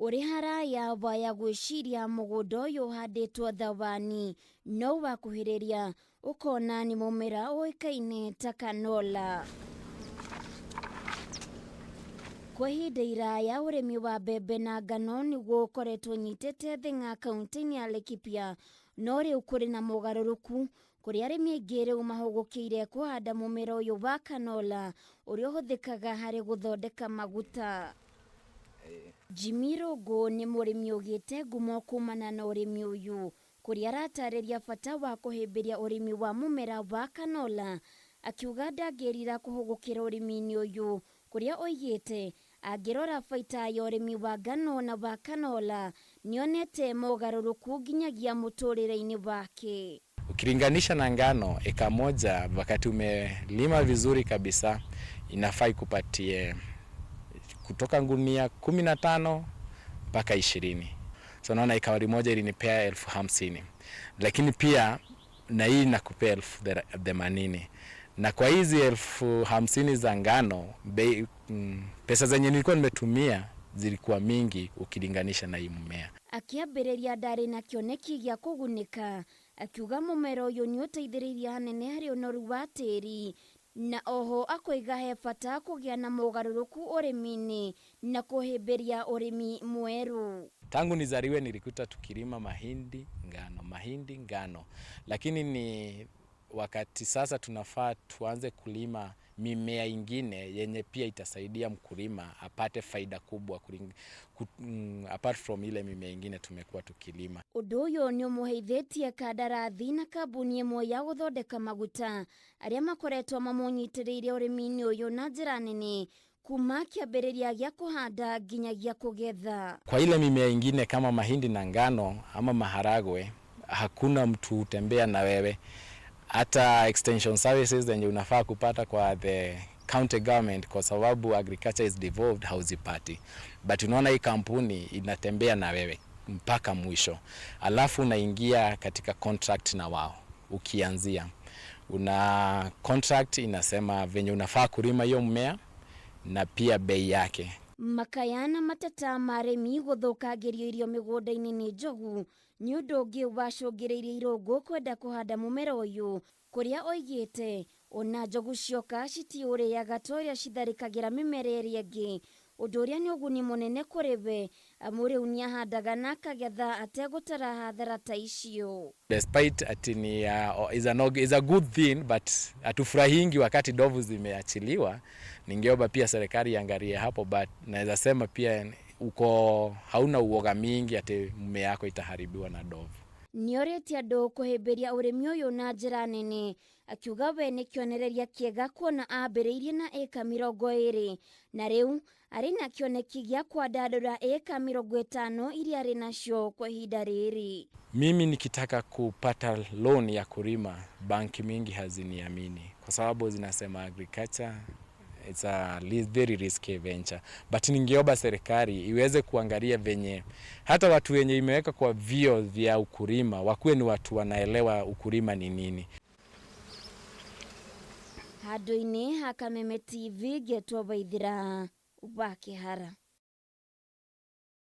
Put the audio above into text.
Ũrĩ haraya waya gwĩciria mũgũnda ũyũ ũhandĩtwo thawani, no wakuhĩrĩria ũkona nĩ mũmera ũĩkaine ta canola. Kwa ihinda iraya ũrĩmi wa mbembe na ngano nĩguo ũkoretwo ũnyitĩte thing'a kaunti-inĩ ya Laikipia, no rĩu kũrĩ na mogarũrũku kũrĩa arĩmi aingĩ rĩu mahũgũkĩire kũhanda mũmera ũyũ wa canola ũrĩa ũhũthĩkaga harĩ gũthondeka maguta. Jimmy Rũngũ nĩ mũrĩmi ũgĩte ngumo kumana na ũrĩmi ũyũ, kũrĩa aratarĩria bata wa kũhĩmbĩria ũrĩmi wa mũmera wa canola, akiuga ndangĩrira kũhũgũkĩra ũrĩmi-inĩ ũyũ, kũrĩa oigĩte angĩrora baita ya ũrĩmi wa ngano na wa canola nĩonete mogarũrũku nginyagia mũtũrĩre-inĩ wake. Ukilinganisha na ngano, eka moja wakati umelima vizuri kabisa inafaa ikupatie kutoka gunia 15 mpaka 20. So naona ekari moja ilinipea 50,000, lakini pia na hii inakupea 80,000. Na kwa hizi 50,000 za ngano bei, pesa zenye nilikuwa nimetumia zilikuwa mingi ukilinganisha na hii mmea. Akĩambĩrĩria ndarĩ na kĩoneki gĩa kũgunĩka, akiuga mũmera ũyũ nĩ ũteithĩrĩirie hanene harĩ ũnoru wa tĩri, na oho akoiga he bata kũgĩa na mogarũrũku ũrĩmi-inĩ na kũhĩmbĩria ũrĩmi mwerũ. Tangu nizaliwe nilikuta tukilima mahindi, ngano, mahindi, ngano, lakini ni wakati sasa tunafaa tuanze kulima mimea ingine yenye pia itasaidia mkulima apate faida kubwa apart from ile mimea ingine tumekuwa tukilima. Ũndũ ũyũ nĩ ũmũheithĩtie kandarathi na kambuni ĩmwe ya gũthondeka maguta arĩa makoretwo mamũnyitĩrĩire ũrĩmi-inĩ ũyũ na njĩra nene kuma kĩambĩrĩria gĩa kũhanda nginyagia kũgetha. Kwa ile mimea ingine kama mahindi na ngano ama maharagwe, hakuna mtu hutembea na wewe. Hata extension services zenye unafaa kupata kwa the county government, kwa sababu agriculture is devolved, hauzipati. But unaona hii kampuni inatembea na wewe mpaka mwisho, alafu unaingia katika contract na wao. Ukianzia una contract inasema venye unafaa kulima hiyo mmea na pia bei yake. Makaya na mateta ma arĩmi gũthũkangĩrio irio mĩgũnda-inĩ nĩ njogu nĩ ũndũ ũngĩ wacũngĩrĩirie Irũngũ kwenda kũhanda mũmera ũyũ, kũrĩa oigĩte ona njogu cioka citiũrĩaga ta ũrĩa citharĩkagĩra mĩmera ĩrĩa ĩngĩ, ũndũ ũrĩa nĩ ũguni mũnene kũrĩ we amu rĩu nĩahandaga na akagetha ategũtara hathara ta icio. Despite ati ni is a good thing, but hatufurahingi wakati ndovu zimeachiliwa. Ningeomba pia serikali iangalie hapo, but naweza sema pia uko hauna uoga mingi ati mmea yako itaharibiwa na ndovu. Nĩorĩtie andũ kũhĩmbĩria ũrĩmi ũyũ na njĩra nene, akiuga we nĩ kĩonereria kĩega kuona ambĩrĩirie na ĩka 20 na rĩu arĩ na kĩoneki gĩa kwandandũra ĩka 50 iria arĩ nacio kwa ihinda rĩrĩ. Mimi nikitaka kupata loan ya kulima, banki mingi haziniamini kwa sababu zinasema agriculture it's a very risky venture. But ningeomba serikali iweze kuangalia venye hata watu wenye imeweka kwa vio vya ukulima wakuwe ni watu wanaelewa ukulima ni nini. Handũ-inĩ ha Kameme TV ngetwo Waithira wa Kĩhara.